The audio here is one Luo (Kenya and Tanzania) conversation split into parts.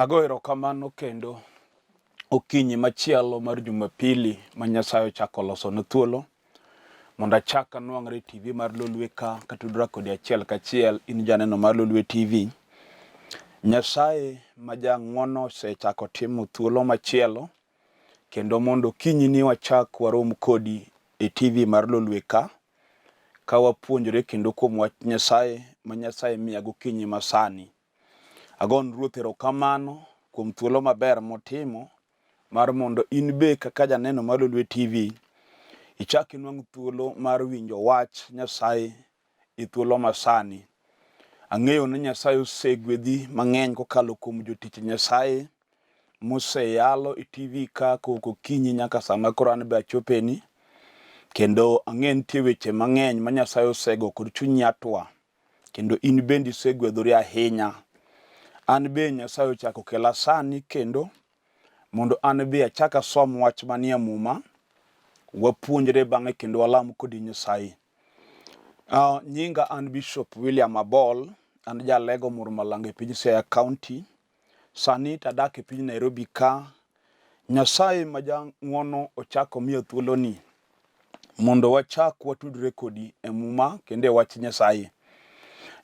Ago erokamano kendo okinyi machielo mar Jumapili ma Nyasaye ochako losona thuolo mondo achak anwang're e TV mar Lolwe ka katudora kodi achiel kachiel in janeno mar Lolwe TV. Nyasaye ma jang'wono osechako timo thuolo machielo kendo mondo okinyi ni wachak warom kodi e TV mar Lolwe ka ka wapuonjore kendo kuom wach Nyasaye ma Nyasaye miya gokinyi masani. Agon Ruoth erokamano kuom thuolo maber motimo mar mondo in be kaka janeno mar Lolwe TV ichak inwang' thuolo mar winjo wach Nyasaye e thuolo masani. Ang'eyo ni Nyasaye osegwedhi mang'eny kokalo kuom jotich Nyasaye moseyalo e TV ka kowuok okinyi nyaka sama koro an be achopeni. Kendo ang'e nitie weche mang'eny ma Nyasaye osego kod chunyi atwa. Kendo in bende isegwedhori ahinya. An be Nyasaye ochako kela sani kendo mondo an be achak asom wach manie Muma, wapuonjre bang'e kendo walam kodi Nyasaye. Nyinga an Bishop William Abol, an jalego Murmalango e piny Siaya County. Sani to adak e piny Nairobi ka. Nyasaye ma jang'wono ochako miya thuoloni mondo wachak watudre kodi e Muma kendo e wach Nyasaye.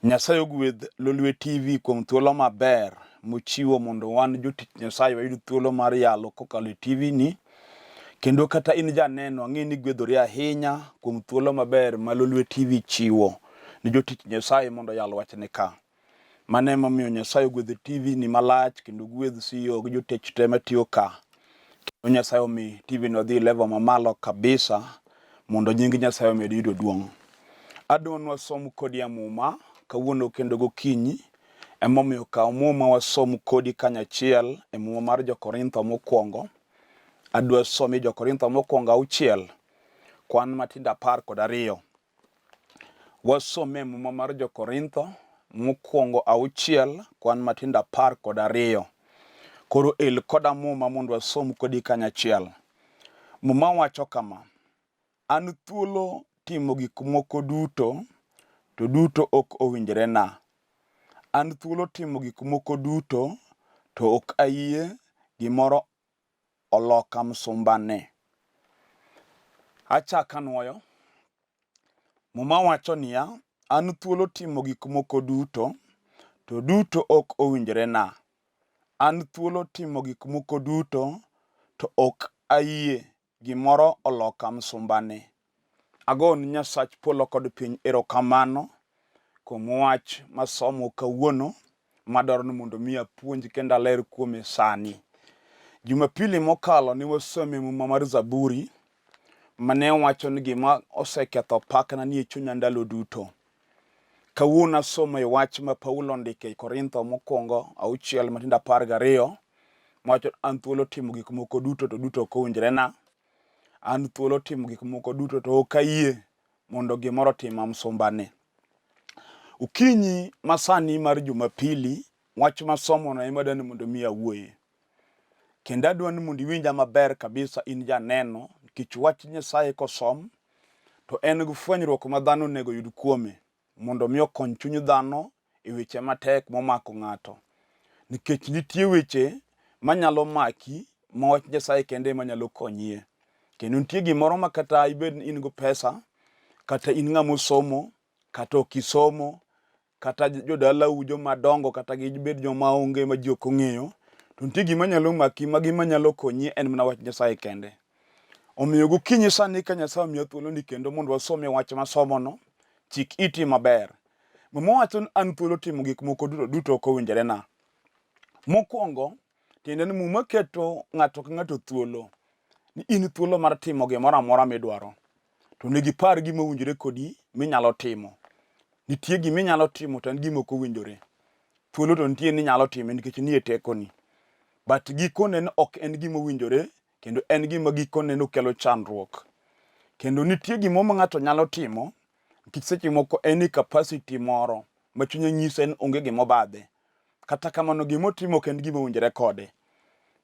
Nyasaye ogwedh Lolwe TV kuom thuolo maber mochiwo mondo wan jotich Nyasaye wayud thuolo mar yalo kokalo e TV ni. Kendo kata in janeno ang'e ni gwedhori ahinya kuom thuolo maber ma Lolwe TV chiwo ne jotich Nyasaye mondo oyal wachne ka. Mano emomiyo Nyasaye ogwedho TV ni malach kendo ogwedh CEO gi jotich te matiyo ka. Kendo Nyasaye omi TV no odhi level mamalo kabisa mondo nying Nyasaye omed yudo duong'. Adwa ni wasom kodi e Muma kawuono kendo gokinyi. Emomiyo kaw Muma wasom kodi kanyachiel e Muma mar Jo-Korintho mokwongo. Adwa somi Jo-Korintho mokwongo auchiel kwan matindo 12. Wasome Muma mar Jo-Korintho mokwongo auchiel kwan matindo 12. Koro el koda Muma mondo wasom kodi kanyachiel. Muma wacho kama, An thuolo timo gik moko duto, to duto ok owinjrena. An thuolo timo gik moko duto, to ok ayie gimoro oloka msumbane. Achak anwoyo. Muma wacho niya, an thuolo timo gik moko duto, to duto ok owinjrena. An thuolo timo gik moko duto, to ok ayie gimoro oloka msumbane. Agoni Nyasach polo kod piny erokamano kuom wach masomo kawuono madwaro ni mondo mi apuonj kendo aler kuome sani. Jumapili mokalo ne wasomo e muma mar Zaburi mane wacho ni gima oseketho pakna nie chunya ndalo duto. Kawuono asomo e wach ma Paulo ondiko e Korintho mokwongo auchiel matindo 12 mawacho an thuolo timo gik moko duto to duto ok owinjrena. An thuolo timo gik moko duto to ok ayie mondo gimoro otima msumbane. Okinyi masani mar Jumapili, wach masomono ema adwa ni mondo mi awuoye. Kendo adwa ni mondo iwinja maber kabisa in janeno, nikech wach Nyasaye kosom, to en gi fwenyruok ma dhano onego oyud kuome, mondo mi okony chuny dhano e weche matek momako ng'ato. Nikech nitie weche manyalo maki ma wach Nyasaye kende ema nyalo konyie. Kendo nitie gimoro ma kata ibed ni in gi pesa, kata in ng'ama osomo, kata ok isomo, kata jodalau joma dongo kata gibed joma onge ma ji ok ong'eyo, to nitie gima nyalo maki ma gima nyalo konyi en mana wach Nyasaye kende. Omiyo gokinyi sani ka Nyasaye omiya thuolo ni kendo mondo wasomie wach masomono, chik iti maber. Muma wacho ni an thuolo timo gik moko duto duto ok owinjorena. Mokwongo, tiende ni Muma keto ng'ato ka ng'ato thuolo ni in thuolo mar timo gimoro amora midwaro. To onego ipar gima owinjore kodi minyalo timo. Nitie gima inyalo timo to en gima ok owinjore. Thuolo to nitie ni inyalo time nikech nie tekoni. But gikone ni ok en gima owinjore kendo en gima gikone no kelo chandruok. Kendo nitie gimoro ma ng'ato nyalo timo nikech seche moko en e capacity moro ma chunye nyise ni onge gima obadhe. Kata kamano gima otimo ok en gima owinjore kode.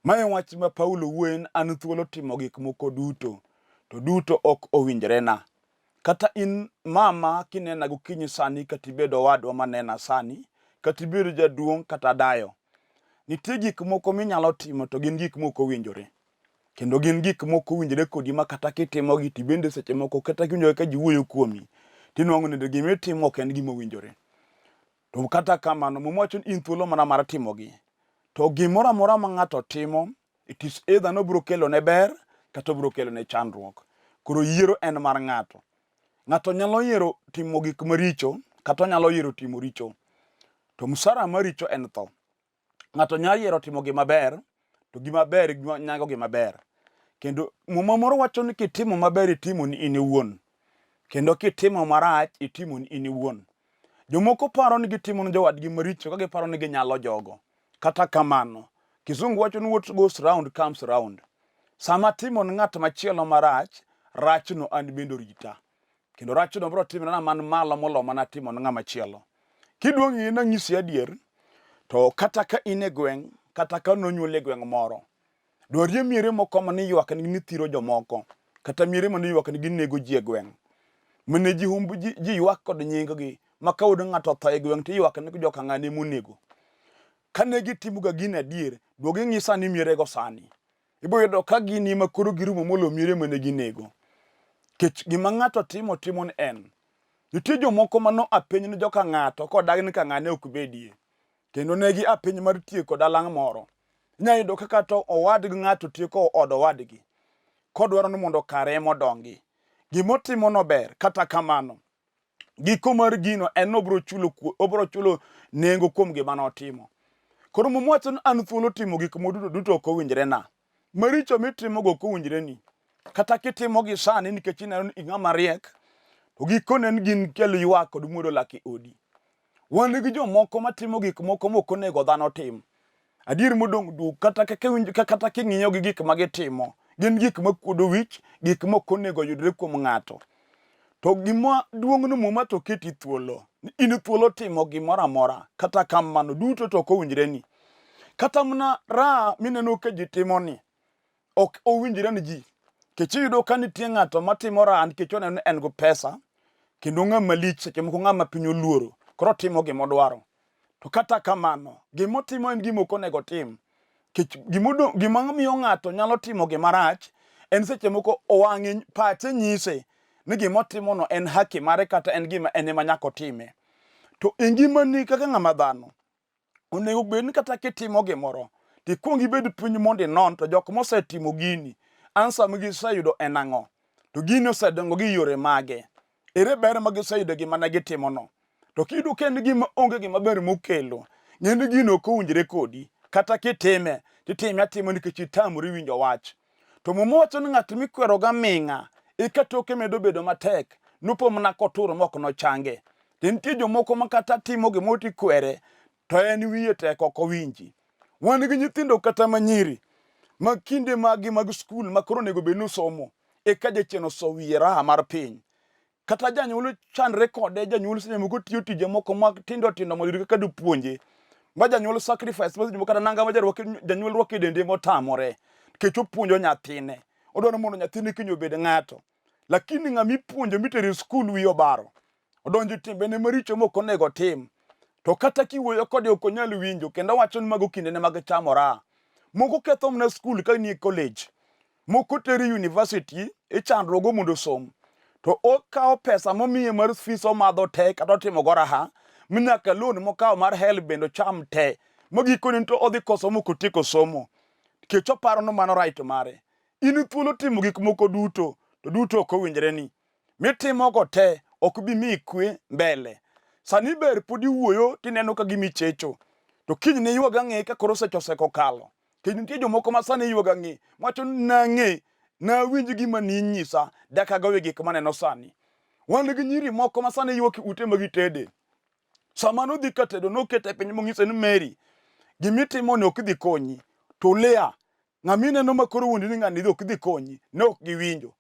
Ma e wach ma Paulo wuoye ni an thuolo timo gik moko duto, to duto ok owinjrena. Kata in mama kinena gokinyi sani kata ibed owadwa manena sani, kata ibed jaduong' kata dayo. Nitie gik moko minyalo timo to gin gik mok owinjore. Kendo gin gik mok owinjore kodi ma kata kitimogi to bende seche moko kata kiwinjo ka ji wuoyo kuomi, tinwang'o ni gima itimo ok en gima owinjore. To kata kamano, Muma wacho ni in thuolo mana mar timogi. To gimoro amora ma ng'ato timo, it is either ni obiro kelone ber kata obiro kelone chandruok. Koro yiero en mar ng'ato. Ng'ato nyalo yiero timo gik maricho kata onyalo yiero timo richo. To msara mar richo en tho. Ng'ato nyalo yiero timo gima ber to gima ber nyago gima ber. Kendo muma moro wacho ni kitimo maber itimo ni in iwuon. Kendo kitimo marach itimo ni in iwuon. Jomoko paro ni gitimo ne jowadgi maricho ka giparo ni ginyalo jogo. Kata kamano, kizungu wacho ni what goes round comes round. Sama atimo ne ng'at machielo marach, rachno an bende orita. Kendo rachno biro timorena man malo molo mana timo ne ng'ama chielo. Kidwa ng'e nang'isi adier, to kata ka in e gweng', kata ka nonyuoli e gweng' moro, dwarie miere moko mane ywak ni githiro jomoko, kata miere mane ywak ni ginego ji e gweng'. Mane ji humb ji, ji ywak kod nying-gi, ma ka wuod ng'ato otho e gweng' to iywak ni joka ng'ane monego. Kane gitimoga gini adier, duog ing'i sani mierego sani. Ibo yudo ka gin ema koro girumo molo miere mane ginego. Kech gima ng'ato timo timo ni en. Nitie jomoko mano a piny ni joka ng'ato kodagi ni ka ng'ane ok bedie. Kendo ne gi a piny mar tieko dalang' moro. Inya yudo ka kata owadgi ng'ato tieko od owadgi. Kodwaro ni mondo kare ema odongi. Gimotimo no ber, kata kamano giko mar gino en ni obiro chulo obiro chulo nengo kuom gima notimo. Koro Muma wacho ni an thuolo timo gik moko duto duto ok owinjrena. Maricho mitimogo ok owinjreni. Kata kitimogi sani nikech ineno ni ing'ama riek, to gikone ni gin kel ywak kod muodo lak e odi. Wan gi jomoko matimo gik moko mok onego dhano tim. Adier modong' duk kata kaka iwinjo kata king'iyo gi gik ma gitimo, gin gik makuodo wich, gik mok onego yudre kuom ng'ato. To gima duong' ni Muma to keti thuolo. Ni in thuolo timo gimoro amora, kata kamano duto to ok owinjreni. Kata mana raha mineno ka ji timoni, ok owinjre ni ji. Nikech iyudo ka nitie ng'ato matimo raha nikech oneno ni en gi pesa, kendo ng'ama lich seche moko ng'ama piny oluoro, koro otimo gima odwaro. To kata kamano, gima otimo en gima ok onego otim. Nikech gima miyo ng'ato nyalo timo gima rach, en seche moko owang'e pache nyise ni gima otimono en haki mare kata en gima en ema nyaka otime. To e ngimani kaka ng'ama dhano, onego bed ni kata kitimo gimoro to ikwong ibed piny mondo inon to jok mosetimo gini answer ma giseyudo en ang'o to gini osedongo gi yore mage ere ber ma giseyudo gima ne gitimono to kiyudo ka en gima onge gima ber mokelo ng'e ni gino ok owinjore kodi kata kitime titime atima nikech itamori winjo wach to Muma wacho ni ng'at mikwero gaming'a eka toke medo bedo matek nopo mana kotur mok nochange to nitie jomoko ma kata timo gimoro tikwere to en wiye tek ok owinji wan gi nyithindo kata manyiri ma kinde magi mag skul ma koro onego bed ni somo eka jachien oso wiye raha mar piny kata janyuol chandre kode janyuol seche moko tiyo tije moko mag tindo tindo mondo oyud kaka dopuonje ma janyuol sacrifice ma seche moko kata nanga ma janyuol rwako e dende motamore nikech opuonjo nyathine odwaro mondo nyathine kiny obed ng'ato lakini ng'ama ipuonjo mitero e skul wiye obaro odonjo e timbene maricho mok onego otim to kata kiwuoyo kode ok onyal winjo kendo owacho ni mago kindene mag chamo raha moko ketho mana skul ka nie college moko teri university ichandruogo mondo osom to okawo pesa momiye mar fees omadho te kata otimo go raha minyaka loan mokawo mar HELB bende ocham te magikone to odhi koso mok otieko somo nikech oparo ni mano right mare in thuolo timo gik moko duto to duto ok owinjre ni mitimogo te ok bi miyi kwe mbele sani ber pod iwuoyo tineno ka gima ichecho to kiny ne ywag ang'e ka koro seche osekokalo Kendo nitie jomoko ma sani ywago ang'e, wacho ni nang'e, nawinj gima ninyisa, dak agoyo gik maneno sani. Wan gi nyiri moko ma sani ywak e ute ma gitede. Sama nodhi ka tedo nokete piny monyise ni Mary, gimitimo ni ok dhi konyi. To Lea, ng'ama ineno ma koro wuondi ni ng'ani ok dhi konyi, ne ok giwinjo.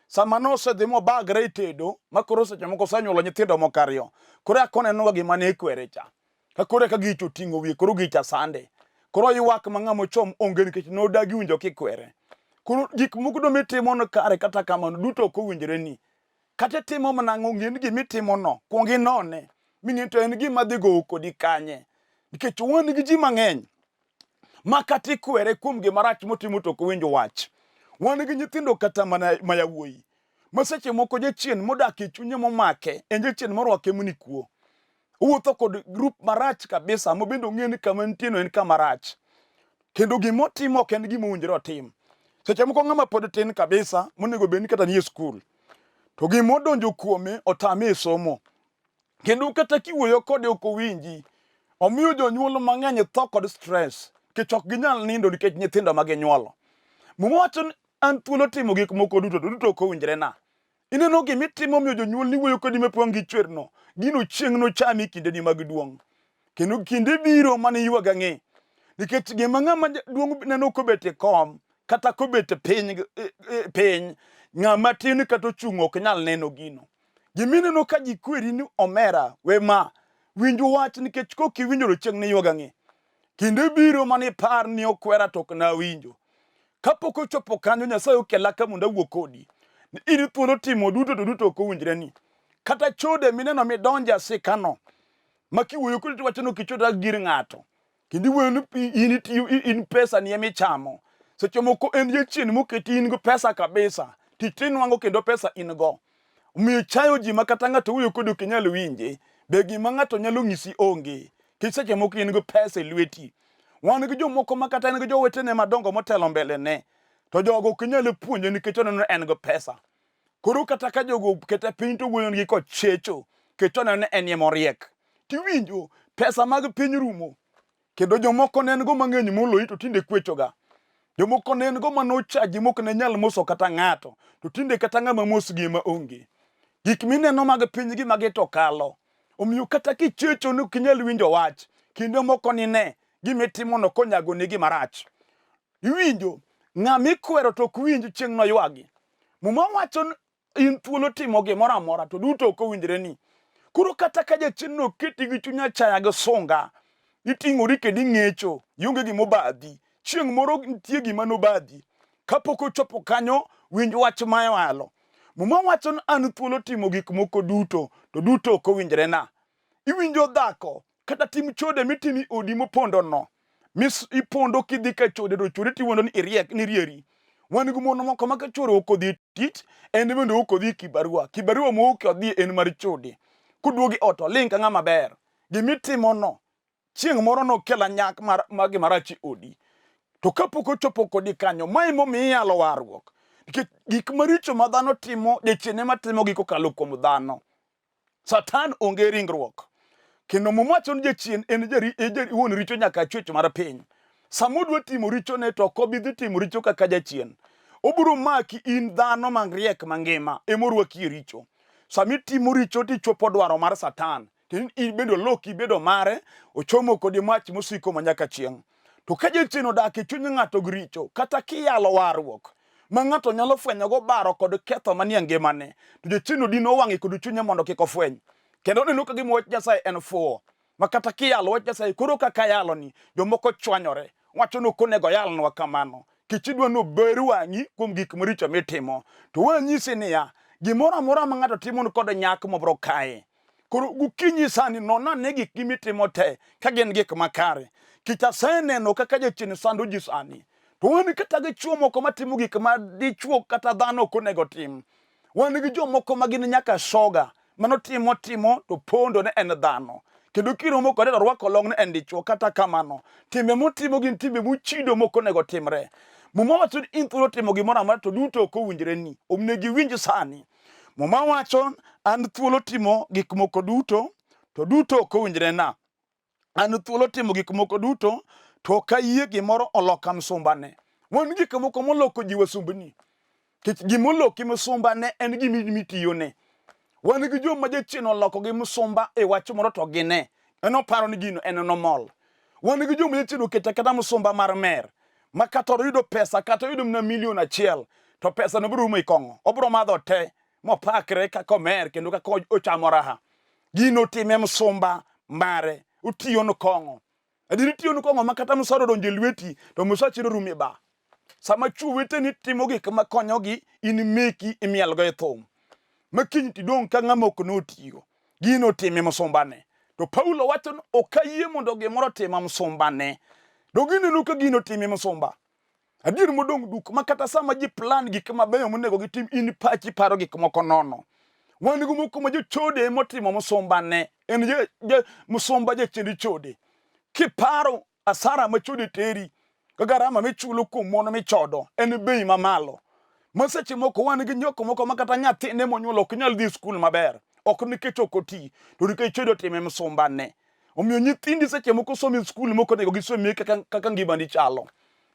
Sama nosedhi mobagre e tedo, ma koro seche moko osenyuolo nyithindo moko ariyo, koro eka oneno gima ne ikwere cha. Ka koro eka gicho oting'o wiye koro gicha sande. Koro ywak ma ng'ama ochom onge nikech nodagi winjo kikwere. Koro gik moko duto mitimo no kare kata kamano duto ok owinjore ni. Kata itimo mana ang'o ng'e ni gima itimo no kuong inone ming'e to en gima dhi gowo kodi kanye. Nikech wan gi ji mang'eny. Ma kata ikwere kuom gima rach motimo to ok owinj wach. Wan gi nyithindo kata mana ma yawuoyi ma seche moko jachien modak e chunye momake en jachien morwake mni kuo. Owuotho kod grup marach kabisa ma bende ong'e ni kama nitie no en kama rach. Kendo gima otimo ok en gima owinjore otim. Seche moko ng'ama pod tin kabisa monego bed ni kata nie skul to gima odonjo kuome otame e somo. Kendo kata kiwuoyo kode ok owinji. Omiyo jonyuol mang'eny tho kod stress nikech ok ginyal nindo nikech nyithindo ma ginyuolo. Muma wacho ni an thuolo timo gik moko duto to duto ok owinjrena. Ineno gima itimo miyo jonyuolni wuoyo kodi ma wang'gi chwerno, gino chieng' nochami kindeni mag duong'. Kendo kinde biro mane iywag ang'e. Nikech gima ng'ama duong' neno kobet e kom, kata kobet piny, e, e, piny, ng'ama tin kata ochung' ok nyal neno gino. Gimineno ka ji kweri ni omera, we ma, winj wach nikech kok iwinjo to chieng' niywag ang'e. Kinde biro mane ipar ni okwera to ok nawinjo. Kapok ochopo kanyo, Nyasaye okela ka mondo awuo kodi. Ni in thuolo timo duto to duto ok owinjreni. Kata chode mineno midonje asikano, ma kiwuoyo kodi to iwacho ni ok ichod gir ng'ato. Kendo iwuoyo ni in itiyo in pesa ni ema ichamo. Seche moko en jachien moketi in gi pesa kabisa. Tich tinwang'o kendo pesa in go. Omiyo chayo ji ma kata ng'ato wuoyo kodi ok inyal winje. Be gima ng'ato nyalo nyisi onge. Nikech seche moko in gi pesa e lweti. Wan gi jomoko ma kata en gi jowetene madongo motelo mbele ne. To jogo ok inyal puonje nikech oneno en gi pesa. Koro kata ka jogo okete piny to wuoyo nigi kochecho nikech oneno ni en ema oriek. Tiwinjo pesa mag piny rumo. Kendo jomoko ne en go mang'eny moloyi to tinde kwechoga. Jomoko ne en go manochaji mok ne nyal moso kata ng'ato to tinde kata ng'ama mosgi ema onge. Gik mineno mag pinygi magi to kalo. Omiyo kata kichecho ni ok inyal winjo wach, kinde moko nine gima itimono konyagoni gima rach. Iwinjo, ng'ama ikwero to ok winj chieng' noywagi. Muma wacho ni in thuolo timo gimoro amora to duto ok owinjre ni. Koro kata ka jachien oketi gi chuny achaya gi sunga, iting'ori kendo ing'echo, ionge gima obadhi. Chieng' moro nitie gima nobadhi. Kapok ochopo kanyo, winj wach ma yalo. Muma wacho ni an thuolo timo gik moko duto, to duto ok owinjrena. Iwinjo dhako, kata tim chode mitimo e odi mopondo no mis ipondo kidhi ka chode to chode tiwuondo ni iriek ni rieri. Wan gi mon moko ma ka chwore ok odhi e tich, en bende ok odhi e kibarua. Kibarua ma ok odhi en mar chode. Koduogo e ot oling' ka ng'ama ber. Gimitimo no chieng' moro nokel nyak mar, mar gima rach e odi. To kapok ochopo kodi kanyo, mae momiyo iyalo warruok. Nikech gik maricho ma dhano timo, jachien ema timogi kokalo kuom dhano. Satan onge ringruok. Kendo Muma wacho ni jachien en jari, e jari, wuon richo nyaka chwech mar piny. Sama odwa timo richone to ok obi dhi timo richo kaka jachien. Obiro maki in dhano mariek mangima emorwaki e richo. Sama itimo richo tichopo dwaro mar Satan. To in bende oloki bedo mare, ochomo kodi mach mosiko ma nyaka chieng'. To ka jachien odak e chuny ng'ato gi richo, kata kiyalo warruok ma ng'ato nyalo fwenyogo baro kod ketho manie ngimane, to jachien odino wang'e kod chunye mondo kik ofweny. Kendo oneno ka gima wach Nyasaye en fuwo, ma kata kiyalo wach Nyasaye koro kaka ayaloni, jomoko chwanyore, wacho ni ok onego oyalnwa kamano. Kech idwa ni ober wang'i kuom gik maricho mitimo. To wanyisi niya, gimoro amora ma ng'ato timo ni kod nyak mobro kaye. Koro gokinyi sani non ane gik mitimo te ka gin gik makare. Kech aseneno kaka jachien sando ji sani. To wan kata gi chwo moko matimo gik ma dichwo kata dhano ok onego tim. Wan gi jomoko ma gin nyaka soga mano timo timo to pondo ne en dhano. Kendo kiromo kode to orwako long ne en dichwo. Kata kamano, timbe motimo gin timbe mochido mok onego timre. Muma wacho ni in thuolo timo gimoro amora to duto ok owinjre ni. Onego iwinj sani. Muma wacho an thuolo timo gik moko duto to duto ok owinjrena. An thuolo timo gik moko duto to ok ayie gimoro oloka msumbane. Wan gik moko moloko ji wasumbni. Nikech gima oloki msumbane en gima mitiyone. Wan gi joma jachien olokogi msumba e wach moro to gine. En oparo ni gino en nomol. Wan gi joma jachien oketa kata msumba mar mer. Ma kata oyudo pesa kata oyudo mana milion achiel to pesa no biro rumo e kong'o. Obiro madho te mopakre kaka omer kendo kaka ochamo raha. Gino otime msumba mare. Otiyo ne kong'o. Adieri tiyo ne kong'o ma kata msara odonjo e lweti to msachi norum e ba. Sama chwo weteni timo gik ma konyogi, in meki imielgo e thum. Ma kiny tidong' ka ng'ama ok notiyo. Gino otime msumbane. To Paulo wacho ni ok ayie mondo gimoro otima msumbane. Donge ineno ka gino otimi misumba? Adier modong' duk ma kata sama ji plan gik mabeyo monego gitim in pachi paro gik moko nono. Wan gi moko ma jochode emotimo misumba ne. En je, misumba jachiend chode. Kiparo asara ma chode teri ka garama michulo kuom mon michodo en bei mamalo. Ma seche moko wan gi nyoko moko ma kata nyathine monyuolo ok nyal dhi e skul maber. Ok nikech ok oti, to nikech chode otime misumba ne. Omiyo nyithindi seche moko somo e skul moko onego gisomie kaka, kaka ngimani chalo.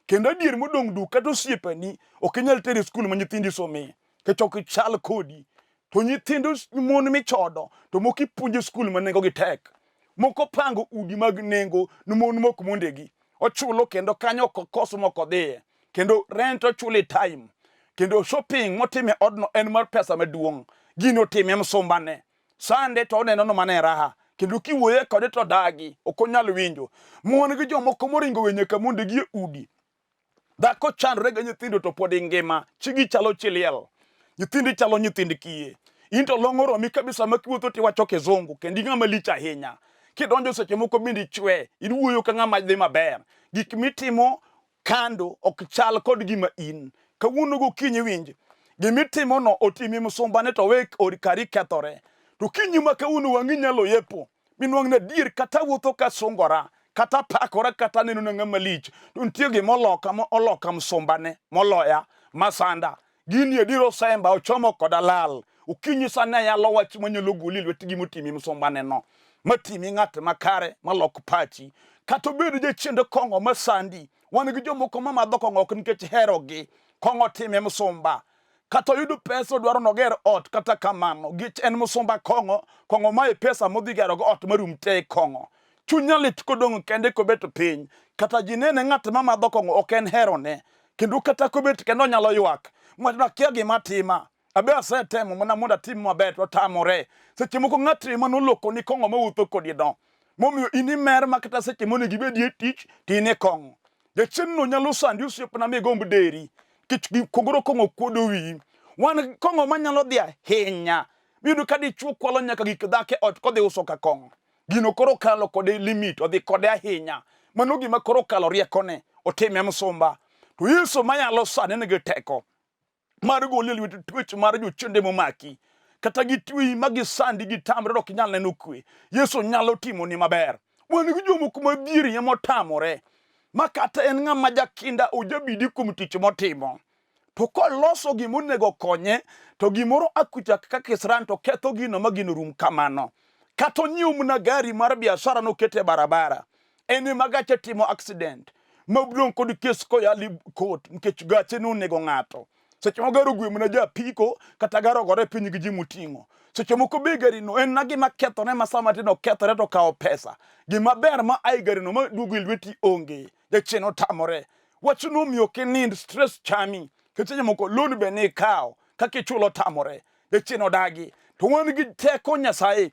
Kendo adier modong' duk kata osiepeni ok inyal tero e skul ma nyithindi somie nikech ok chal kodi. To nyithind mon michodo to moko ipuonjo e skul ma nengogi tek. Moko pango udi mag nengo ne mon mok mondegi. Ochulo kendo kanyo ok okos mok odhiye. Kendo rent ochulo e time. Kendo shopping motime odno en mar pesa maduong'. Gino otime msumbane. Sande to oneno no mana e raha kendo kiwuoye kode to dagi ok onyal winjo. Mon gi jomoko moringo we nyaka mondegi e udi. Dhako chandore gi nyithindo to pod ingima, chigi chalo chi liel. Nyithindi chalo nyithind kiye. In to long oromi kabisa ma kiwuotho tiwacho kizungu kendo ing'ama lich ahinya. Kidonjo seche moko bende ichwe, iwuoyo ka ng'ama dhi maber. Gik mitimo kando ok chal kod gima in. Kawuono gokinyi winj, gimitimono otimi msumbane to we od kari kethore. To kinyi ma kawuono wang'i nyalo yepo, minwang' ni adier kata awuotho kasungora, kata pakora, kata aneno na ng'ama lich, to nitie gima oloka, ma oloka msumbane, moloya, masanda. Gini adier osemba, ochomo koda lal. Okinyi sani ayalo wach manyalo goli e lwet gima otimi msumbaneno, matimi ng'at makare, malok pachi. Kata obed jachiend kong'o masandi, wan gi jomoko mamadho kong'o ok nikech herogi, kong'o time msumba. Kata oyudo pesa odwaro noger ot, kata kamano, gich en msumba kong'o, kong'o maye pesa modhi gerogo ot marum te kong'o. Chunya lit kodong' kende kobet piny. Kata ji nene ng'at mamadho kong'o ok en herone. Kendo kata kobet kendo onyalo ywak. Ng'ato akia gima tima. Abe asetemo mana mondo atim maber to otamore. Seche moko ng'at ema noloko ni kong'o mawuotho kodi no. Momiyo in imer ma kata seche monego ibedie tich to in e kong'o. Jachien no nyalo sandi osiepna migomb deri. Nikech kogoro kong'o kuodo wiyi. Wan kong'o manyalo dhi ahinya. Miyudo ka dichuo kwalo nyaka gik dhako e ot kodhi uso ka kong'o. Gino koro kalo kode limit, odhi kode ahinya. Mano gima koro kalo riekone, otime msumba. To Yesu mayalo sani nigi teko mar goli e lwet twech mar jochiende momaki. Kata gitweyi ma gisandi gitamre ok inyal neno kwe. Yesu nyalo timoni maber. Wan gi jomoko ma dhier ema otamore. Ma kata en ng'ama jakinda ojabidi kuom tich motimo. To koloso gima onego okonye, to gimoro akucha kaka kisran to ketho gino ma gino rum kamano. Kata onyiew mana gari mar biashara nokete e barabara, en ema gache timo accident, ma odong' kod kes koyal e court nikech gache nonego ng'ato. Seche moko gari ogwe mana ja apiko kata gari ogore piny gi ji moting'o. Seche moko be garino en na gima kethore ma sama tin okethore to okawo pesa. Gima ber ma ai garino ma duogo e lweti onge. Jachien otamore. Wachno omiyo ok inind, stress chami. Nikech seche moko loan be nikawo, kaka ichulo otamore. Jachien odagi. To wan gi teko Nyasaye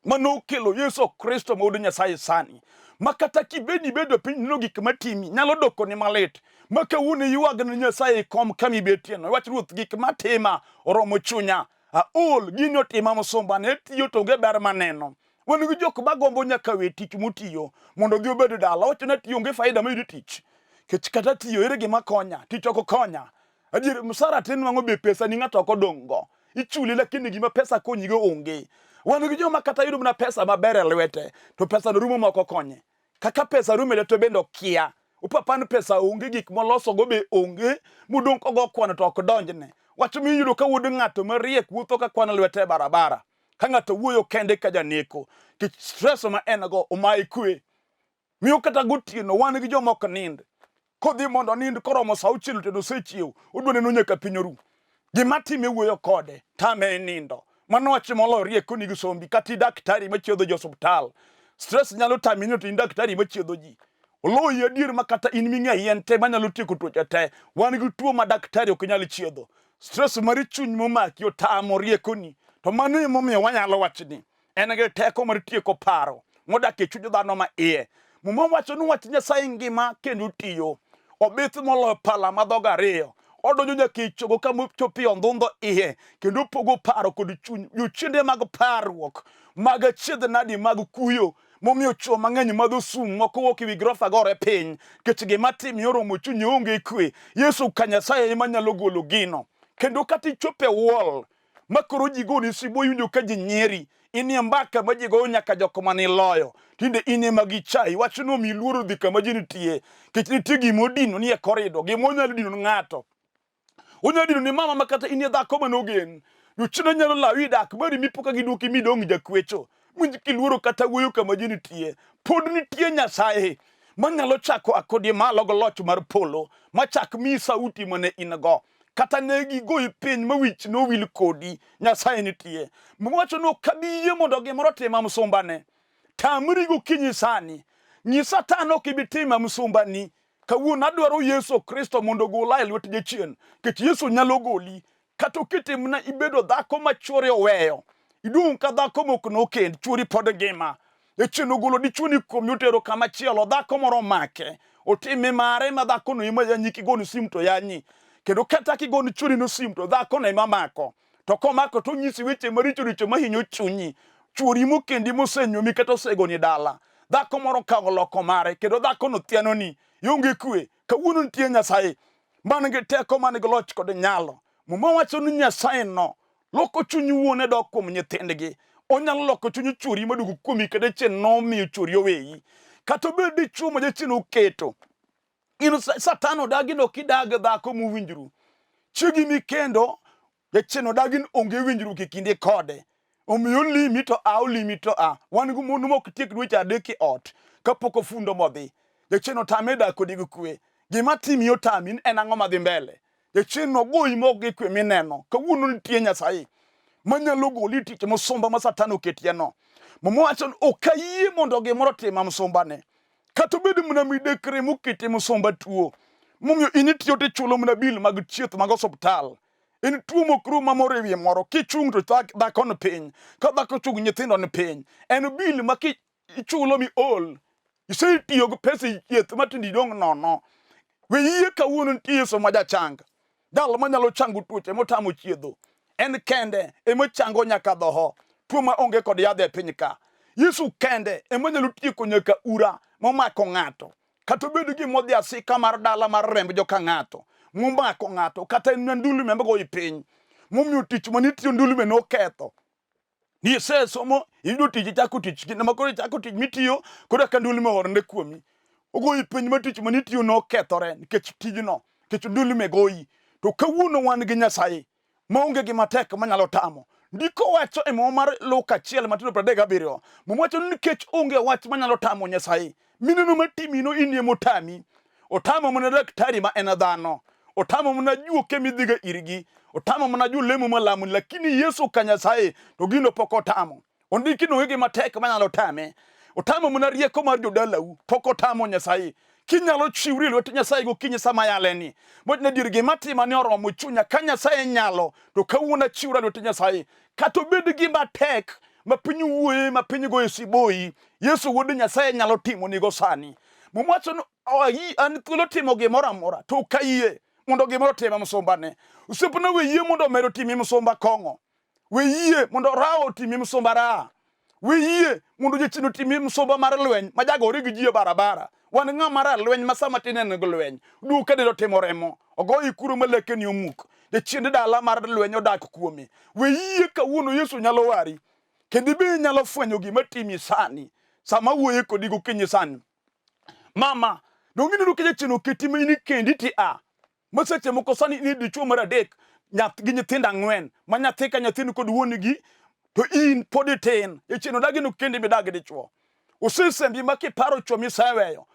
manokelo Yesu Kristo ma wuod Nyasaye sani. Ma kata kibed ibedo piny neno gik matimi nyalo dokoni malit. Ma kawuono iywag ne Nyasaye e kom kama ibetie no. Iwach Ruoth gik matima oromo chunya. Aol gini otima msumba ne tiyo to onge ber maneno. Wan gi jok magombo nyaka we tich motiyo mondo odhi obed dala. Owacho ni atiyo onge faida mayudo tich. Kech kata tiyo ere gima konya? Tich ok okonya. Adier msara tinwang'o be pesa ni ng'ato ok odong' go. Ichuli lakini gima pesa konyigo onge. Wan gi joma kata yudo mana pesa maber e lwete to pesa no rumo ma ok okonye. Kaka pesa rumo e lwete bende okia. Upapa ni pesa onge gik molosogo be onge modong' kogo kwano to ok donjne. Wach miyudo ka wuod ng'ato mariek wuotho ka kwano lwete e barabara. Ka ng'ato wuoyo kende ka janeko, nikech stress ma en go omaye kwe. Miyo kata gotieno wan gi joma ok nind. Kodhi mondo onind koromo sa auchiel otieno osechiew, odwa neno nyaka piny oru. Gima time wuoyo kode, tame e nindo. Mano wach moloyo riekoni gi sombi, kata i daktari machiedho ji osuptal. Stress nyalo tami ni to in daktari machiedho ji. Oloyi adier ma kata in ming'e yien te manyalo tieko tuoche te. Wan gi tuo ma daktari ok nyal chiedho. Stress mar chuny momaki otamo riekoni. To mano emomiyo wanyalo wachni en gi teko mar tieko paro modak e chuny dhano ma iye. Muma wacho ni wach Nyasaye ngima kendo tiyo. Obith moloyo pala ma dhoge ariyo. Odonjo nyaka e chogo kama ochopo e ondhundho iye kendo opogo paro kod chuny. Jochiende mag parruok, mag achiedh nadi, mag kuyo, Momiyo chwo mang'eny madho sum, moko wuok ewi grofa gore piny, nikech gima timi oromo chunyi onge kwe. Yesu ka Nyasaye ema nyalo golo gino. Kendo kata ichopo e wall ma koro ji goni sibo iwinjo ka ji nyieri, inie mbaka ma ji goyo nyaka jok mane iloyo. Tinde in ema gichayi, wachno omiyi luoro dhi kama ji nitie, nikech nitie gima odino ni e korido, gima onyalo dino ni ng'ato. Onyalo dino ni mama ma kata in e dhako mane ogen. Jochiende nyalo lawi dak mari mipo ka giduoki midong' jakwecho. Winj kiluoro kata wuoyo kama ji nitie. Pod nitie Nyasaye manyalo chako akodi malo gi loch mar polo machak miyi sauti mane in go. Kata ne gigoyi piny ma wich nowil kodi, Nyasaye nitie. Muma wacho ni ok abi yie mondo gimoro otima msumbane. Tamri gokinyi sani. Nyis Satan ok ibi tima msumbani. Kawuono adwaro Yesu Kristo mondo ogola e lwet jachien, nikech Yesu nyalo goli. Kata okete mana ibedo dhako ma chwore oweyo, iduong' ka dhako mok nokend, chwori pod ngima. Jachien ogolo dichwoni kuomi otero kama chielo, dhako moro omake, otime mare ma dhakono ema yanyi kigoni sim to yanyi. Kendo kata kigoni chwori no sim to dhakono ema mako. To komako to onyisi weche maricho richo mahinyo chunyi. Chwori mokendi mosenyuomi kata osegoni dala. Dhako moro okawo loko mare kendo dhakono thianoni. Ionge kwe. Kawuono nitie Nyasaye man gi teko man gi loch kod nyalo. Muma wacho ni Nyasaye no loko chuny wuone dok kuom nyithindgi. Onyalo loko chuny chwori maduogo kuomi kata jachien nomiyo chwori oweyi. Kata obed dichwo ma jachien oketo. In Satan odagi ni ok idag dhako mowinjru. Chiegi mikendo jachien odagi ni onge winjruok e kinde kode. Omiyo olimi to a olimi to a. Wan gi mon mok tiek dweche adek e ot kapok ofundo modhi. Jachien otame dak kodi gi kwe. Gima timi otami en ang'o madhi mbele? Jachien nogoyi mok gi kwe mineno. Kawuono nitie Nyasaye manyalo goli tich mosumba ma Satan oketieno. Muma wacho ni ok ayie mondo gimoro otima msumbane. Kata obed mana midekre mokete mosomba tuo, momiyo in itiyo tichulo mana bil mag thieth mag osuptal. En tuo mok rum ma moro e wiye moro, kichung' to dhako ni piny, ka dhako ochung' nyithindo ni piny. En bil ma kichulo mi ol, isetiyo gi pesa e thieth ma tinde idong' nono. We yie kawuono nitie Yesu ma jachang, jal manyalo chango tuoche motamo chiedho. En kende ema chango nyaka dhoho, tuo ma onge kod yadhe e piny ka. Yesu kende ema nyalo tieko nyaka ura momako ng'ato. Kata obed gima odhi asika mar dala mar remb joka ng'ato, momako ng'ato, kata en ndulme magoyi piny, momiyo tich mane itiyo ndulme noketho. Ni isesomo, iyudo tich, ichako tich, kinde ma koro ichako tich mitiyo, koro ka ndulme oorne kuomi. Ogoyi piny ma tich mane itiyo nokethore nikech tijno, nikech ndulme goyi. To kawuono wan gi Nyasaye maonge gima tek manyalo tamo. Ndiko wacho e Muma mar Luka achiel matindo 37, Muma wacho ni nikech onge wach manyalo tamo Nyasaye, mineno matimino in ema otami. Otamo mana daktari ma en dhano, otamo mana juoke midhiga irgi, otamo mana jolemo malamo, lakini Yesu ka Nyasaye to gino pok otamo. Ondiki ni onge gima tek manyalo tame. Otamo mana rieko mar jodalau, pok otamo Nyasaye. Kinyalo chiwri e lwet Nyasaye gokinyi sama yaleni. Mochne dier gima tima ni oromo chunya ka Nyasaye nyalo, to kawuono achiwra e lwet Nyasaye. Kata obed gima tek ma piny wuoye ma piny goye siboyi, Yesu wuod Nyasaye nyalo timo nigo sani. Muma wacho ni ayi an thuolo timo gimoro amora to ok ayie mondo gimoro otima msumbane. Osiepna we yie mondo omer otimi msumba kong'o. We yie mondo raha otimi msumba raha. We yie mondo jachien otimi msumba mar lweny ma jagore gi ji e barabara. Wan ng'ama ra lweny ma sama tin en gi lweny. Duog ka del otimo remo. Ogoyi kuro ma lekeni omuk. Jachiend dala mar lweny odak kuome. We yie kawuono Yesu nyalo wari. Kendo ibe inyalo fwenyo gima timi sani. Sama awuoyo kodi gokinyi sani. Mama, donge ineno ka jachien oketi ma in kendi ti a. Ma seche moko sani in dichuo mar adek nyath gi nyithindo ang'wen ma nyathi ka nyathi ni kod wuon-gi to in pod itin. Jachien odagi ni kendi midag gi dichuo. Osesembi ma kiparo chwo miseweyo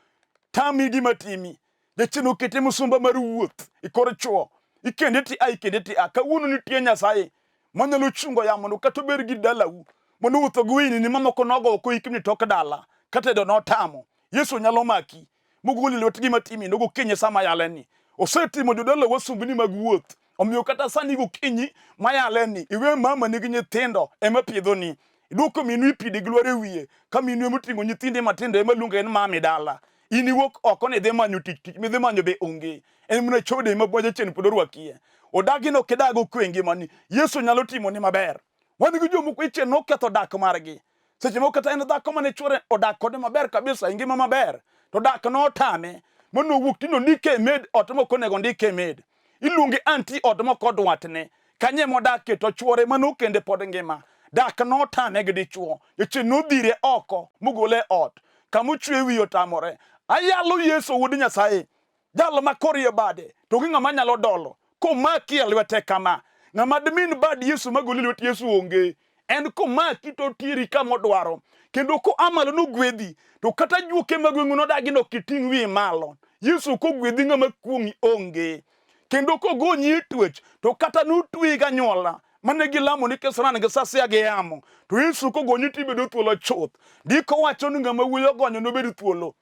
tami gima timi. Jachien okete musumba mar wuoth e kor chwo. Ikende ti a ikende ti a. Kawuono nitie Nyasaye manyalo chungo yamono kata obed gi dalau mondo wuotho gi weyni ni mamoko nogo oko ikni tok dala katedo notamo. Yesu nyalo maki mogoli lwet gima timi no gokinyi sama yale ni. Osetimo jodala wasumbni mag wuoth. Omiyo kata sani gokinyi mayale ni iwe mama nigi nyithindo ema pidhoni. Iduoko minu ipidi gi lwar e wiye ka minu ema oting'o nyithinde matindo ema luonge ni mami dala. In iwuok oko ni idhi manyo tich, tich midhi manyo be onge. En mana chode ema jachien pod orwakie. Odagi ni ok idag okwe e ngimani. Yesu nyalo timoni maber. Wan gi jomoko ichien noketho dak margi. Seche moko kata en dhako mane chwore odak kode maber kabisa e ngima maber, to dak notame manowuok tinde ondike e med ot mok onego ondike e med. Iluonge anti ot mok odwatne. Kanye modakie to chwore manokende pod ngima. Dak notame gi dichwo. Jachien nodhire oko mogole e ot. Kama ochwe wiye otamore. Ayalo Yesu wuod Nyasaye. Jal ma korie bade to gi ng'ama nyalo dolo komaki e lwete kama. Ng'ama dmin bad Yesu magoli lwet Yesu onge. En komaki to oteri kama odwaro. Kendo koa malo nogwedhi. To kata juoke mag gweng'u nodagi ni ok iting' wiyi malo. Yesu kogwedhi ng'ama kuong'i onge. Kendo kogonyi e twech to kata notweyi ganyuola mane gilamo ni kisran gi sasia gi yamo. To Yesu kogonyi tibedo thuolo chuth. Ndiko wacho ni ng'ama wuoyi ogonyo nobed thuolo.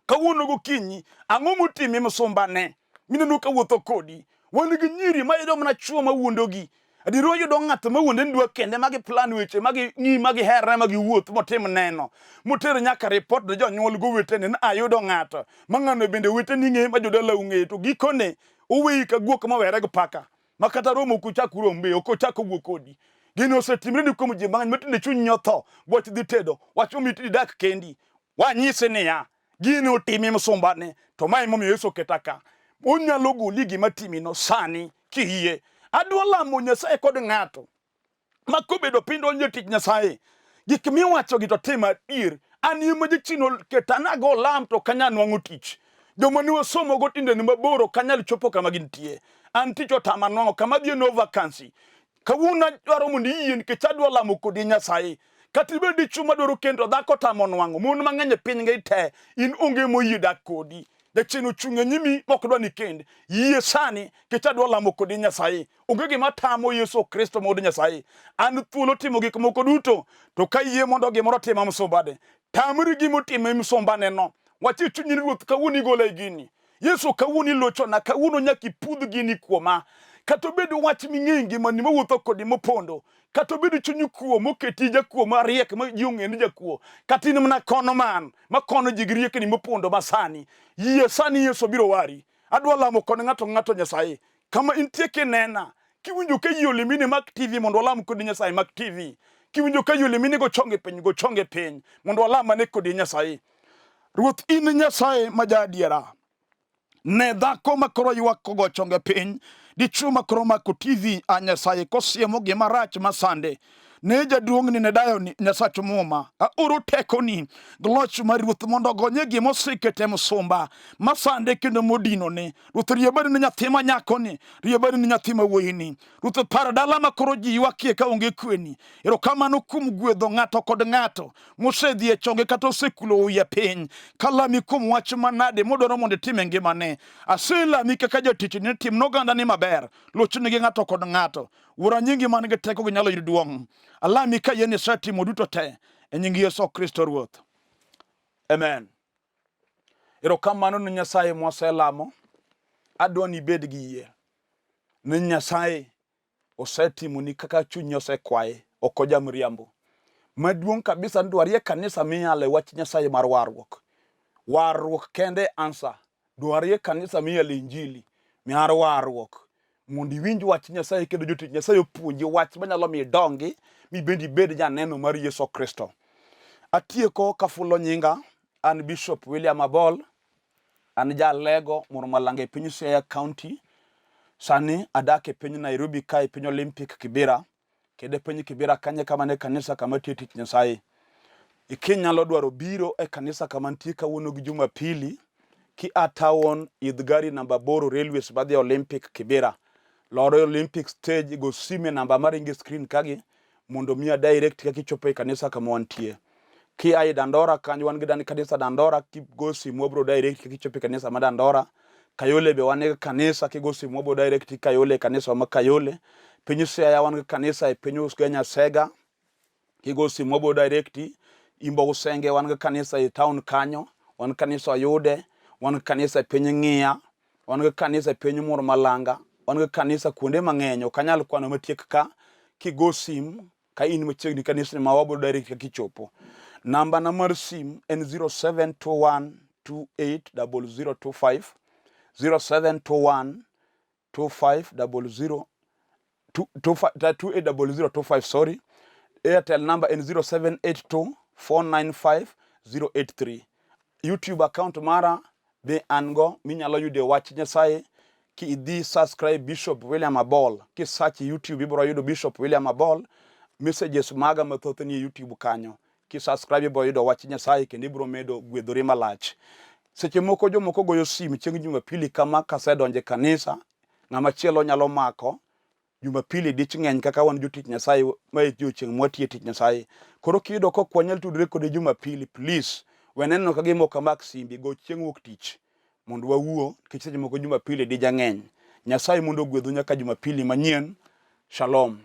Kawuono gokinyi, ang'o motimi msumbane mineno ka wuotho kodi? Wan gi nyiri ma yudo mana chwo ma wuondogi. Adier wayudo ng'at ma wuonde ni dwa kende ma giplan weche ma ging'i ma giherre ma giwuoth motim neno moter nyaka ripot ne jonyuol gowetene ni ayudo ng'ato ma ng'ano bende oweteni ng'e ma jodalau ng'e to gikone oweyi ka guok mowere gi paka ma kata romo ok uchak urom be ok ochak owuo kodi. Gini osetimre ni kuom ji mang'eny ma tinde chunyi otho wach dhi tedo wach omiyi idak kendi. Wanyise niya, gini otimi msumbane, to ma emomiyo Yesu oketa ka. Onyalo goli gima timino sani kiyie. Adwa lamo Nyasaye kod ng'ato ma kobedo piny donjo e tich Nyasaye. Gik miwacho gi to tim adier. An ema jachien oketa nago lam to ok anyal nwang'o tich. Joma ne wasomogo tinde ni mabor ok anyal chopo kama gintie. An tich otama nwang'o kama adhiye no vacancy. Kawuono adwaro mondo iyie nikech adwa lamo kodi Nyasaye. Kata ibed dichwo madwaro kendo dhako tamo nwang'o mon mang'eny e piny ngi te in onge moyie dak kodi. Jachien ochung' e nyimi mok dwa ni kend. Yie sani nikech adwa lamo kodi Nyasaye. Onge gima tamo Yesu Kristo ma wuod Nyasaye. An thuolo timo gik moko duto to ka yie mondo gimoro otima msumbane. Tamri gima otimo e msumbaneno. Wach e chunyi ni Ruoth kawuono igola e gini. Yesu kawuono ilochona, kawuono nyaka ipudh gini kuoma. Kata obed wach ming'eyo ngimani mawuotho kodi mopondo, kata obed chuny kuo moketi jakuo mariek ma ji ong'eyo ni jakuo, kata in mana kono man makono ji gi riekni mopondo masani, yie sani Yesu biro wari. Adwa lamo kod ng'ato ng'ato Nyasaye. Kama intie kinena, kiwinjo ka yie olimini mak TV mondo walam kodi Nyasaye mak TV. Kiwinjo ka yie olimini go chonge piny, go chonge piny mondo walam ane kodi Nyasaye. Ruoth in Nyasaye ma jaadiera. Ne dhako ma koro ywak kogo chonge piny, dichwo ma koro mako TV a Nyasaye kosiemo gima rach masande. Ne jaduong'ni ne dayoni Nyasach muma, aoro tekoni gi loch mar Ruoth mondo ogonye gima osekete msumba masande kendo modinone. Ruoth rie badi ne nyathi ma nyakoni, rie badi ne nyathi ma wuoyini. Ruoth par dala ma koro ji ywakie ka onge kweni. Erokamano kuom gwedho ng'ato kod ng'ato mosedhi e chonge kata osekulo wiye piny. Kalami kuom wach manade modwaro mondo itim e ngimane. Aselami kaka jatichni ni tim nogandani maber, lochnigi ng'ato kod ng'ato. Wuora nyingi man gi teko gi nyalo yud duong'. Alami ka yie ni isetimo duto te e nying Yesu Kristo Ruoth. Amen. Erokamano ne Nyasaye mwaselamo. Adwa ni ibed gi yie ni Nyasaye osetimoni kaka chunyi osekwaye, ok ojamriambo. Maduong' kabisa ni dwarie kanisa miyale wach Nyasaye mar warruok. Warruok kende answer. Dwarie kanisa miyale injili mar warruok mondo iwinj wach Nyasaye kendo jotich Nyasaye opuonji wach manyalo miyo idongi mibed ibed janeno mar Yesu Kristo. Atieko kafulo nyinga, an Bishop William Abol, an jalego Murmalange e piny Siaya County. Sani adak e piny Nairobi ka e piny Olympic Kibera. Kendo e piny Kibera kanyo kama ne kanisa kama tiyo tich Nyasaye. Ikinyalo dwaro biro e kanisa kama nitie kawuono gi Jumapili, ki a town idh gari namba 8 railways madhi Olympic Kibera. Lor e Olympic stage go simu e namba maringo e screen kagi mondo miya direct kaka ichopo e kanisa kama wantie. Kia e Dandora kanyo wan gi dan kanisa Dandora kigo simu wabro direct kaka ichopo e kanisa ma Dandora. Kayole be wan gi kanisa kigo simu wabro direct Kayole e kanisa ma Kayole. Piny Siaya wan gi kanisa e piny Ugenya Sega kigo simu wabro direct. Imbo Usenge wan gi kanisa e town kanyo, wan kanisa Oyude, wan gi kanisa e piny Ng'iya, wan gi kanisa e piny Mur Malanga, wan gi kanisa kuonde mang'eny ok anyal kwano matiek ka. Kigo sim ka in machiegni kanisni ma wabro direct kaka ichopo. Namba na mar sim en 0721 280025 0721 2500 280025 sorry. Airtel number en 0782 495 083. YouTube account mara be an go minyalo yude wach Nyasaye ki idhi subscribe Bishop William Abol. Ki search YouTube ibiro yudo Bishop William Abol. Messages maga mathoth nie YouTube kanyo. Ki subscribe ibiro yudo wach Nyasaye kendo ibiro medo gwedhori malach. Seche moko jomoko goyo sim chieng' Jumapili kama kasedonjo e kanisa, ng'ama chielo nyalo mako Jumapili dich ng'eny kaka wan jotich Nyasaye ma e odiechieng' mwatiye tich Nyasaye. Koro kiyudo ka ok wanyal tudore kode Jumapili, please we neno ka gima ok amak simbi, go chieng' wuok tich mondo wawuo nikech seche moko Jumapili dija ng'eny. Nyasaye mondo ogwedhu nyaka Jumapili manyien. Shalom.